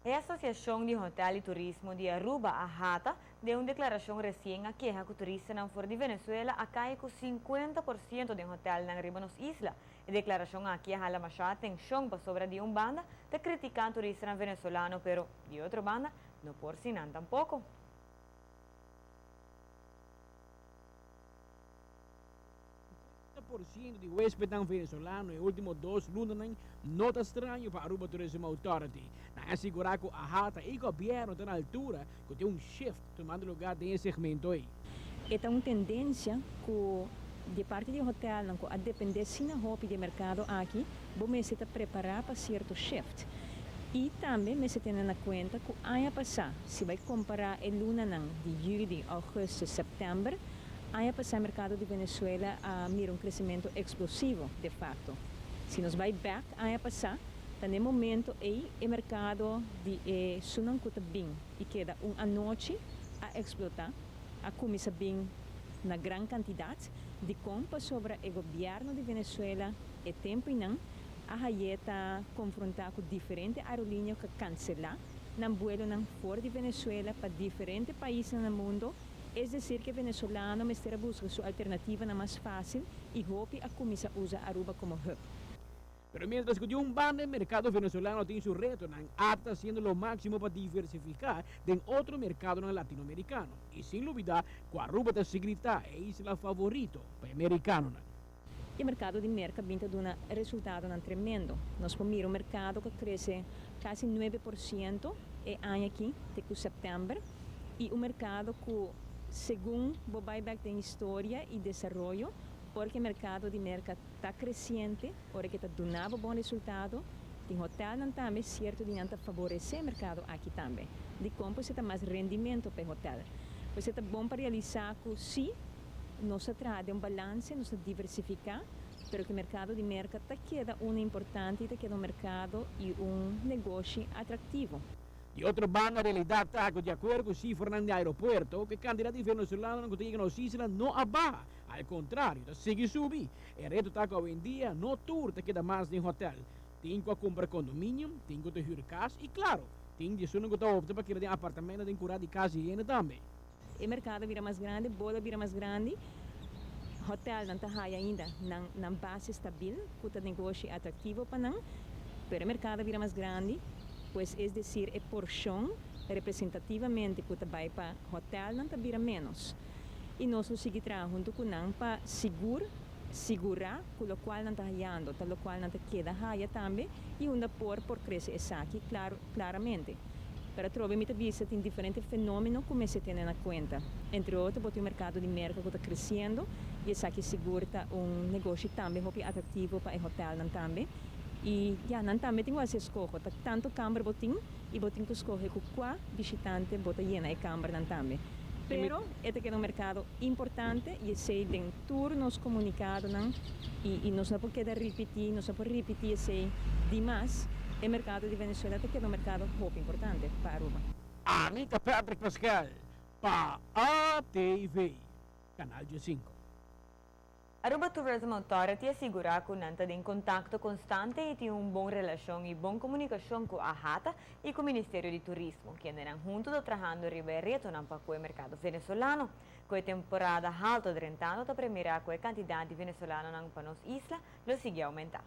E Asociacion di Hotel y Turismo di Aruba, AHATA, den un declaracion recien a keha cu turistanan for di Venezuela a cay cu 50% den hotelnan riba nos isla. E declaracion aki a hala masha atencion pasobra di un banda ta critica turistanan Venezolano, pero di otro banda no por sin nan tampoco. 50% di huespednan Venezolano e ultimo 2 lunanan no ta straño pa Aruba Tourism Authority. Nan a sigura cu AHATA y gobierno ta na altura cu tin un shift tumando lugar den e segmento ey. E ta un tendencia cu di parti di hotelnan cu a depende asina hopi di mercado aki, bo mester ta prepara pa cierto shift. Y tambe mester tene na cuenta cu aña pasa, si bay compara e lunanan di juli, augustus, september, aña pasa mercado di Venezuela a mira un crecemento explosivo, de facto. Si nos bay back aña pasa, ta na momento ey e mercado di esunnan cu ta bin y keda un anochi a explota, a cuminsa bin na gran cantidad di compra sobre e gobierno di Venezuela e temponan a haya ta confronta cu diferente aerolinea cu a cancela nan vuelonan for di Venezuela pa diferente paisnan na mundo. Es decir, cu venezolano mester a busca su alternativa na mas facil y hopi a cuminsa usa Aruba como hub. Pero mientras cu di un banda e mercado venezolano tin su retonan, ATA ta haciendo lo maximo pa diversifica den otro mercadonan latinoamericano. Y sin lubida cu Aruba ta sigui ta e isla favorito pa americanonan. E mercado di Merca bin ta duna resultadonan tremendo. Nos por mira un mercado cu a crece casi 9% e aña aki, te cu september, y un mercado cu, segun bo bay back den historia y desaroyo, porque e mercado di Merca ta creciente, ora cu ta dunando bon resultado, tin hotelnan tambe, cierto di nan ta favorece e mercado aki tambe. Di compra ta mas rendimento pa hotel. Pues ta bon pa realisa cu si nos ta traha un balance, nos ta diversifica, pero cu e mercado di Merca ta keda un importante, ta keda un mercado y un negoshi atractivo. Di otro banda, realidad ta cu di acuerdo cu cifranan di aeropuerto, cu e cantidad di venezolano cu ta yega na isla no a baha. Al contrario, ta sigui subi. E reto ta cu awendia no tur ta keda mas den hotel. Tin cu a cumpra condominio, tin cu ta huur cas y claro, tin di esunnan cu ta opta pa keda den apartamento den cura di cas y hende tambe. E mercado bira mas grandi, bola bira mas grandi, hotelnan ta haya ainda nan base stabil, cu ta negoshi atractivo pa nan, pero e mercado bira mas grandi, pues es decir, e porcion representativamente cu ta bay pa hotelnan ta bira menos. Y nos lo sigui traha hunto cu nan pa sigura cu locual nan ta hayando, ta locual nan ta keda haya tambe, y unda por crece esaki, claro, claramente. Pero atrobe mi ta bisa tin diferente fenomeno cu mester tene na cuenta. Entre otro, bo tin mercado di Merca cu ta creciendo y esaki sigur ta un negoshi tambe hopi atractivo pa e hotelnan tambe. Y ja, nan tambe tin cu haci escoho. Ta tanto camber bo tin y bo tin cu scoge cu cua bishitante bo ta yena e cambernan tambe. Pero e ta keda un mercado importante y esey den tur nos comunicadonan y nos no por keda ripiti, nos no por ripiti esey dimas. E mercado di Venezuela ta keda un mercado hopi importante pa Aruba. Anita Patrick Pascal, pa ATV, Canal G5. Aruba Tourism Authority a sigura cu nan ta den contacto constante y tin un bon relacion y bon comunicacion cu AHATA y cu Ministerio di Turismo, kendenan hunto ta trahando riba e retonan pa cu e mercado venezolano. Cu e temporada halto drentando ta premira cu e cantidad di venezolanonan pa nos isla lo sigui aumenta.